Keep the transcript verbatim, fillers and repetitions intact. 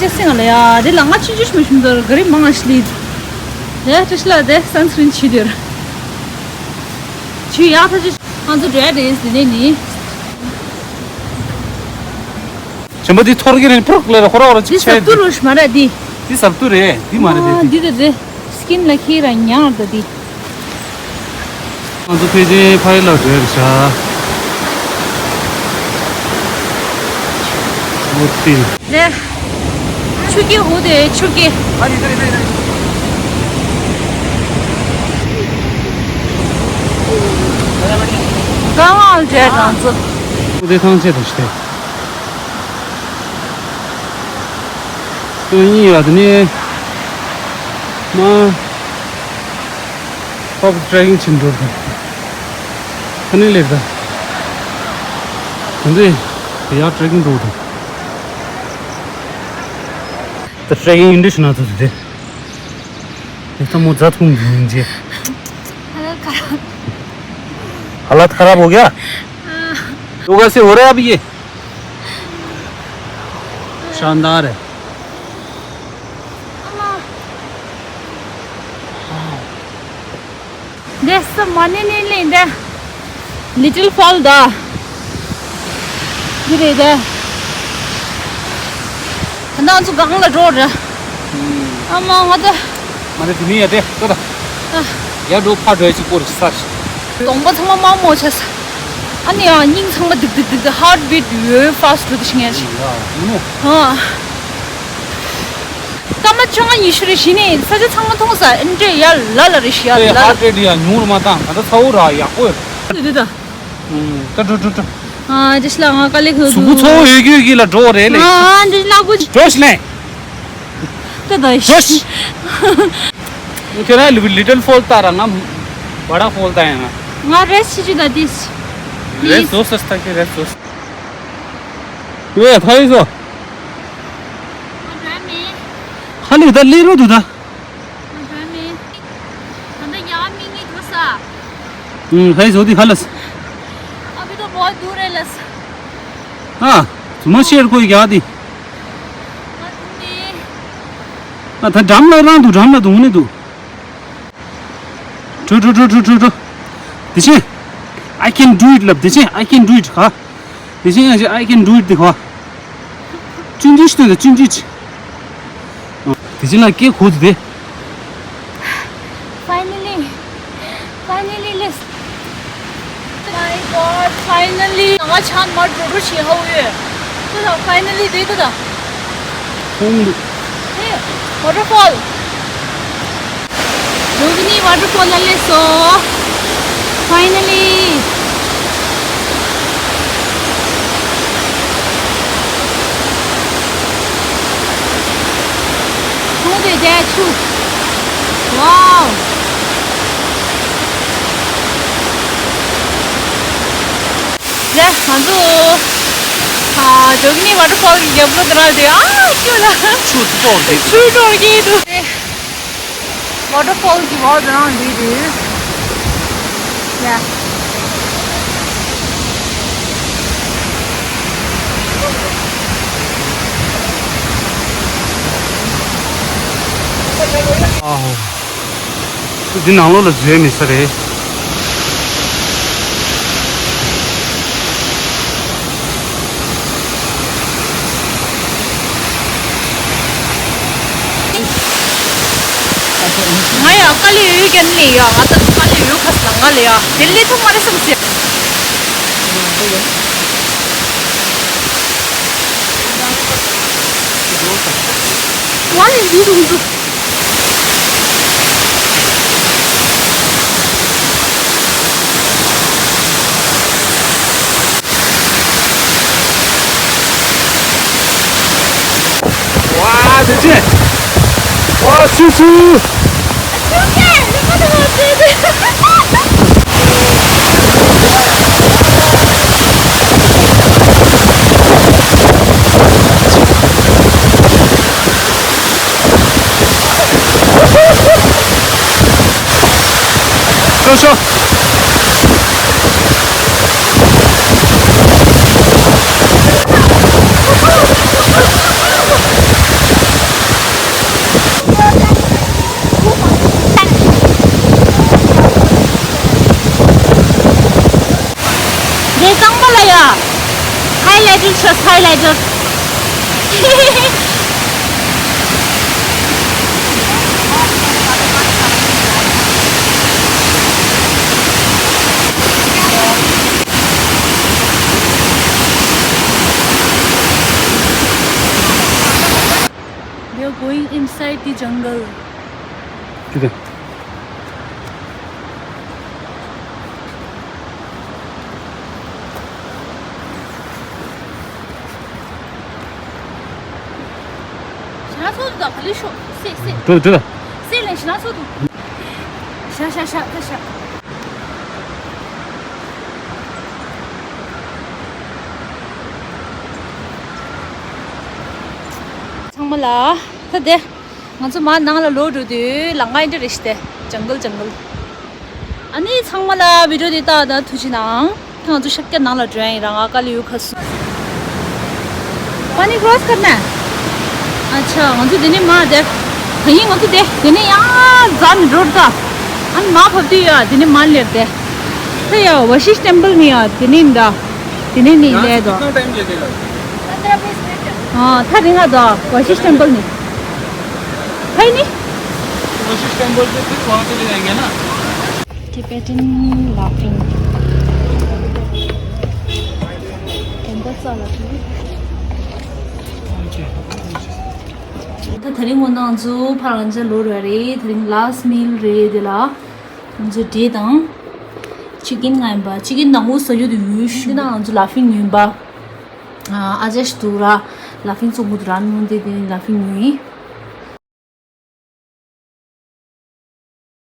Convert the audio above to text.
ཅེས་སེང་ལ་ཡ་དེ་ལ་ང་ཆུང་ཆུང་ཞིག་མ་ཞིམ་དོར་ག་རེ་མང་ང་ཤི་ལི། དེ་ཏྲི་ཤི་ལ་དེ་སན་སི་ཀྲིན་ཆུ་དེར། ཆུ་ཡག་ཐ་ཆུ། ང་ཚོ་འགྲོ་ཡ་རེད་དེ་ནས་ནི། ཆེན་པོ་འདི་ཐོར་གི་རེད། ཕུར་ལེ་ར་ཧོ་ར་ཧོ་ར་ཅིག་འདི་ཆེ་ཟབ་ཏུ་རུ་ཤི་མ་ར་འདི། འདི་ཟབ་ཏུ་རེད། འདི་མ་རེད་དེ། འདི་དེ་རེད། སི་ཀིན་ལ་ཁྱེད་རང་ཉར་དོ་འདི། ང་ཚོ་ཕལ་ཆེར་ཕ་ཡུལ་ལ་འགྲོ་ཡ་རེད་ཤག་འོ་ཏི། རེད། ཆུ་སྐྱེས་འུ་དེ་ཆུ་སྐྱེས། གང་ལ་བྱས་ང་ཚོ། འུ་དེ་ཐང་ཆད་དུ་ཤི་དེ། ཨ་ཡིན་ཡ་དེ་ནི། མ། ཁོ་པ་ཊྲེ་ཀིང་ཕྱིན་འགྲོ་དང་། ཁ་ནས་ལེགས་དང་། དེ་འདྲས་དེ་ཡར་ཊྲེ་ཀིང་འགྲོ་དང་། ད་ཊྲེ་ཀིང་ཡིན་འདྲ་ཞུ་ན་ཚོ་དེ། དེ་ཚོ་མོ་རྫ་ཐུང་གི་མིང་རྗེ། हालत खराब। हालत खराब हो गया? हाँ। तो कैसे हो रहा है अब ये? शानदार है। འདི་ས་མ་ནེ་ནེ་ལེ་འདི། Little Fall ད། འདི་རེད་དེ། ང་ཚོ་སྒང་ལ་འགྲོ་ར། ཨ་མ་ང་ཚོ། ང་ཚོ་དེ་ནས་ཡར་འགྲོ་ད། ཡར་འགྲོ་ཕར་འགྲོ་ཅིག་པོ་རེད་ས། གདོང་པ་ཚང་མ་དམར་མོ་ཆགས་ས། ཨ་ནི་ཡང་སྙིང་ཚང་མ་ལྡིག་ལྡིག་ལྡིག་ལྡིག་ཧར་ཊི་བིཊ་ཡོད་ཕ་སི་ཊི་འགྲོ་དེ་ཤི་ངེས་ཤི། ཡ་ནོ། ཨ། སྐར་མ་བཅོ་ལྔ་ཉི་ཤུ་རེ་བཞི་ནས་ས་ཆ་ཚང་མ་མཐོང་ས་ཨེ་འདྲས་ཡར་ལ་ལ་རེ་ཤི་ཡར་ལ་ལ། ཧར་ཊི་རེ་ཊི་ཡང་ཉུང་རུ་མ་བཏང་ད་ལྟ་ཚ་བོ་ར་ཡག་པོ་ཡོད། དེ་དེ་ད། ད་འགྲོ་འགྲོ་འགྲོ། ཨ་ཇི་ཤི་ལ་ང་དཀའ་ལས་ཁག་གཟུགས་པོ་ཚ་བོ་ཡོད་རྒྱུ་གི་ལ་འགྲོ་རེད་ལེ། ཨ་ཇི་ཤི་ལ་གུ། འགྲོ་ཤི་ལེ། ད་ད་འགྲོ་ཤི། ཁྱེད་རང་ལི་ལི་ཊལ་ཕོལ་ལྟ་ར་ང་ཝ་ཊར་ཕོལ་ལྟ་ཡང་ང་། ང་རེ་སི་ཆི་ཆུ་ད་དིས། རེ་ཟོ་སི་ཏ་ཁེ་རེ་ཟོ་སི། ཝེ་ཐ་ཡི་ཟོ། ང་འགྲོ་མེད། ཧ་ལས་ད་ལི་རུ་དུ་ད། ང་འགྲོ་མེད། ད་ད་ཡ་མི་ངི་འགྲོ་ས། ཨུམ་ཧའི་ཟོ་དི་ཧ་ལས། ཨ་བི་དོ་བོ་དུ་རེ་ལས། ཨ། ཚུ་མ་ཤེར་ཁོ་ཡ་དི། ང་འགྲོ་མེད། ཨ་ད་འགྲམ་ལ་རང་དུ་འགྲམ་ལ་དུ་ངུ་ནི་དུ། འགྲོ་འགྲོ་འགྲོ་འགྲོ་འགྲོ་འགྲོ། དེ་ཆེ། I can do it ལབ་དེ་ཆེ། I can do it ཧ། དེ་ཆེ་ཡང་ཆེ། I can do it དེ་ཧ། ཅུན་ཅི་ཤི་དོན་དེ་ཅུན་ཅི་ཆི། དེ་ཆེ་ལ་སྐད་གོ་དེ་དེ། Finally. Finally, let's. My God, finally. ང་ཆ་མ་འགྲོ་འགྲོ་བྱེད་ཧ་ཡོད། ཏུ་ད་finally དེ་ཏུ་ད། ཁོང་། Hey, waterfall. Jogini waterfall ལ་སླེབས་སོང་། Finally. ཁོང་དེ་དེ་ཆུ། Wow. ལས་ང་ཚོ། ཨ། ཇོ་གི་ནི་ཝ་ཊར་ཕོལ་གྱི་རྒྱབ་ལོགས་དེ་རང་རེད། ཨ་སྐྱོ་ལ། ཆུ་དཀྲོག་གི་འདུག་ཆུ་དཀྲོག་གི་འདུག་ཝ་ཊར་ཕོལ་གྱི་འོག་དེ་རང་རེད་དེ། ཡ། ཨ་ཧོ། འདི་ནང་ལོགས་ལ་འཛུལ་མི་ས་རེད། ང་ཡང་དཀའ་ལས་ཡོད་ཀྱང་ལས་ཡ། ང་ད་དཀའ་ལས་ཡོད་ཁ་སང་ང་ལས་ཡ་དེ་ལས་ཐུབ་མ་རེད་བསམ་སྲིད། ང་ལས་འདི་རུ་འདུག་ཝ་དེ་ཅི། ཝ་སུ་སུ། ཤོག་ཤོག་ལ་ཡ། highlighter ཆོས highlighter། We are going inside the jungle. ཞེ་ན་ཚོགས་འདུག་ག་ལེ་ཤོག་སེ་སེ། འགྲོ་འགྲོ། སེ་ལེན་ཞེ་ན་ཚོགས་འདུག་ཤ་ཤ་ཤ་ཤ་ཤ། ཚང་མ་ལ་ད་དེ། ང་ཚོ་མར་ནང་ལ་ལོག་འགྲོ་དུས་ལམ་ཁ་འདི་འདྲ་རེད་ཤག་དེ་ཇང་གལ་ཇང་གལ། ཨ་ནི་ཚང་མ་ལ་བི་ཌི་ཡོ་འདི་ལྟ་དང་ཐུགས་རྗེ་གནང་། ད་ང་ཚོ་ཤར་རྒྱག་ནང་ལ་འགྲོ་ཡ་ཡིན་ར། ང་དཀའ་ལས་ཡོད་ཁ་སོ། पानी क्रॉस करना है? अच्छा, ང་ཚོ་དེ་ནས་མར་དེ། ད་ཡིན་ང་ཚོ་དེ་དེ་ནས་ཡང་འཛམ་རོར་ད། ཨ་ནི་མར་བབས་དུས་ཡ་དེ་ནས་མར་སླེབས་དེ། ད་ཡ་ཝ་ཤིས་ཊེམ་པལ་ནས་ཡ་དེ་ནས་འདྲ། དེ་ནས་ནི་སླེབས་དོ། ཨ། ད་རིང་ང་ཚོ་ཝ་ཤིས་ཊེམ་པལ་ནས། ཕ་ཡི་ནི། ཝ་ཤིས་ཊེམ་པལ་དེ་ཕིར་ཝང་དེ་ལ་ཡང་ན། Tibetan laughing. དེ་འདྲ་ཙམ་ལ་ཐུག་ད་དེ་རིང་ངོ་ནང་ཚོ་ཕར་ང་ཚོ་ལོག་ར་རེད། དེ་རིང་last meal རེད། དེ་ལ་ང་ཚོ་འབྲས་དང་ཅི་ཀིན་ང་ཡིན་པ། ཅི་ཀིན་དང་པོ་ཟ་རྒྱུ་དེ་ཡོད་ཤུལ་ན་ང་ཚོ་ལ་ཕིང་ཡིན་པ། ཨ་ཅེ་ཞིག་འདུག་ར། ལ་ཕིང་བཙོང་གི་འདུག་ར། མི་དེ་དེ་ལ་ཕིང་ཡིན།